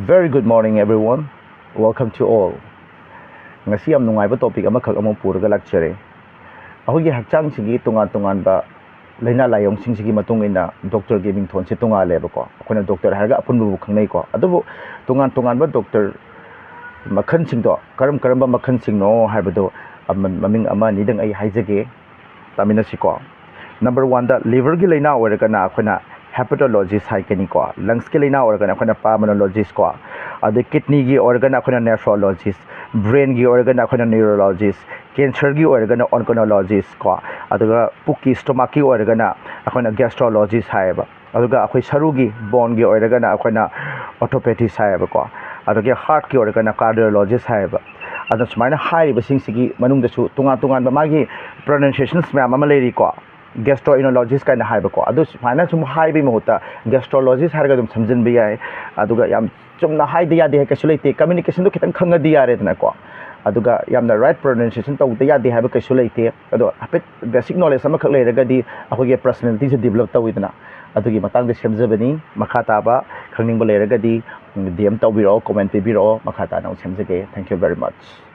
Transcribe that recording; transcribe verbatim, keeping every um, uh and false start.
Very good morning, everyone. Welcome to all. ꯉꯁꯤ ꯌꯥꯝ ꯅꯨꯡꯉꯥꯏꯕ topic ꯑꯃꯈꯛ ꯑꯃꯨꯛ ꯄꯨꯔꯒ ꯂꯥꯛꯆꯔꯦ꯫ ꯑꯩꯈꯣꯏꯒꯤ ꯍꯛꯆꯥꯡꯁꯤꯒꯤ ꯇꯣꯉꯥꯟ ꯇꯣꯉꯥꯟꯕ ꯂꯥꯏꯅꯥ ꯂꯥꯏꯌꯣꯡꯁꯤꯡꯁꯤꯒꯤ ꯃꯇꯨꯡ ꯏꯟꯅ doctorꯒꯤ ꯃꯤꯡꯊꯣꯟꯁꯦ ꯇꯣꯉꯥꯜꯂꯦꯕꯀꯣ꯫ ꯑꯩꯈꯣꯏꯅ doctor ꯍꯥꯏꯔꯒ ꯑꯄꯨꯟꯕꯕꯨ ꯈꯪꯅꯩꯀꯣ꯫ ꯑꯗꯨꯕꯨ ꯇꯣꯉꯥꯟ ꯇꯣꯉꯥꯟꯕ doctor ꯃꯈꯜꯁꯤꯡꯗꯣ ꯀꯔꯝ ꯀꯔꯝꯕ ꯃꯈꯜꯁꯤꯡꯅꯣ ꯍꯥꯏꯕꯗꯣ ꯑꯃ-, ꯃꯃꯤꯡ ꯑꯃ ꯑꯅꯤꯗꯪ ꯑꯩ ꯍꯥꯏꯖꯒꯦ꯫ ꯇꯥꯃꯤꯟꯅꯁꯤꯀꯣ꯫ Number oneꯗ liverꯒꯤ ꯂꯥꯏꯅꯥ ꯑꯣꯏꯔꯒꯅ ꯑꯩꯈꯣꯏꯅ hepatologist ꯍꯥꯏꯒꯅꯤꯀꯣ꯫ Lungsꯀꯤ ꯂꯥꯏꯅꯥ ꯑꯣꯏꯔꯒꯅ ꯑꯩꯈꯣꯏꯅ pulmonologist ꯀꯣ꯫ ꯑꯗꯩ kidneyꯒꯤ ꯑꯣꯏꯔꯒꯅ ꯑꯩꯈꯣꯏꯅ nephrologist, brainꯒꯤ ꯑꯣꯏꯔꯒꯅ ꯑꯩꯈꯣꯏꯅ neurologist, cancerꯒꯤ ꯑꯣꯏꯔꯒꯅ oncologist ꯀꯣ꯫ ꯑꯗꯨꯒ ꯄꯨꯛꯀꯤ, stomachꯀꯤ ꯑꯣꯏꯔꯒꯅ ꯑꯩꯈꯣꯏꯅ gastrologist ꯍꯥꯏꯌꯦꯕ꯫ ꯑꯗꯨꯒ ꯑꯩꯈꯣꯏ ꯁꯔꯨꯒꯤ, boneꯒꯤ ꯑꯣꯏꯔꯒꯅ ꯑꯩꯈꯣꯏꯅ orthopedist ꯍꯥꯏꯌꯦꯕꯀꯣ꯫ ꯑꯗꯒꯤ heartꯀꯤ ꯑꯣꯏꯔꯒꯅ cardiologist ꯍꯥꯏꯌꯦꯕ꯫ ꯑꯗꯨꯅ ꯁꯨꯃꯥꯏꯅ ꯍꯥꯏꯔꯤꯕꯁꯤꯡꯁꯤꯒꯤ ꯃꯅꯨꯡꯗꯁꯨ ꯇꯣꯉꯥꯟ ꯇꯣꯉꯥꯟꯕ ꯃꯥꯒꯤ pronunciations ꯃꯌꯥꯝ ꯑꯃ ꯂꯩꯔꯤꯀꯣ꯫ Gastroenterologist ꯀꯥꯏꯅ ꯍꯥꯏꯕꯀꯣ꯫ ꯑꯗꯨ ꯁꯨꯃꯥꯏꯅ ꯁꯨꯝ ꯍꯥꯏꯕꯒꯤ ꯃꯍꯨꯠꯇ gastrologist ꯍꯥꯏꯔꯒ ꯑꯗꯨꯝ ꯁꯝꯖꯤꯟꯕ ꯌꯥꯏ꯫ ꯑꯗꯨꯒ ꯌꯥꯝ ꯆꯨꯝꯅ ꯍꯥꯏꯗ ꯌꯥꯗꯦ ꯍꯥꯏ ꯀꯩꯁꯨ ꯂꯩꯇꯦ꯫ Communicationꯗꯣ ꯈꯤꯇꯪ ꯈꯪꯉꯗꯤ ꯌꯥꯔꯦꯗꯅꯀꯣ꯫ ꯑꯗꯨꯒ ꯌꯥꯝꯅ right pronunciation ꯇꯧꯗ ꯌꯥꯗꯦ ꯍꯥꯏꯕ ꯀꯩꯁꯨ ꯂꯩꯇꯦ꯫ ꯑꯗꯣ ꯍꯥꯏꯐꯦꯠ basic knowledge ꯑꯃꯈꯛ ꯂꯩꯔꯒꯗꯤ ꯑꯩꯈꯣꯏꯒꯤ personalityꯁꯦ develop ꯇꯧꯋꯤꯗꯅ꯫ ꯑꯗꯨꯒꯤ ꯃꯇꯥꯡꯗ ꯁꯦꯝꯖꯕꯅꯤ꯫ ꯃꯈꯥ ꯇꯥꯕ ꯈꯪꯅꯤꯡꯕ ꯂꯩꯔꯒꯗꯤ DM ꯇꯧꯕꯤꯔꯛꯑꯣ, comment ꯄꯤꯕꯤꯔꯛꯑꯣ꯫ ꯃꯈꯥ ꯇꯥꯅ ꯑꯃꯨꯛ ꯁꯦꯝꯖꯒꯦ꯫ Thank you very much꯫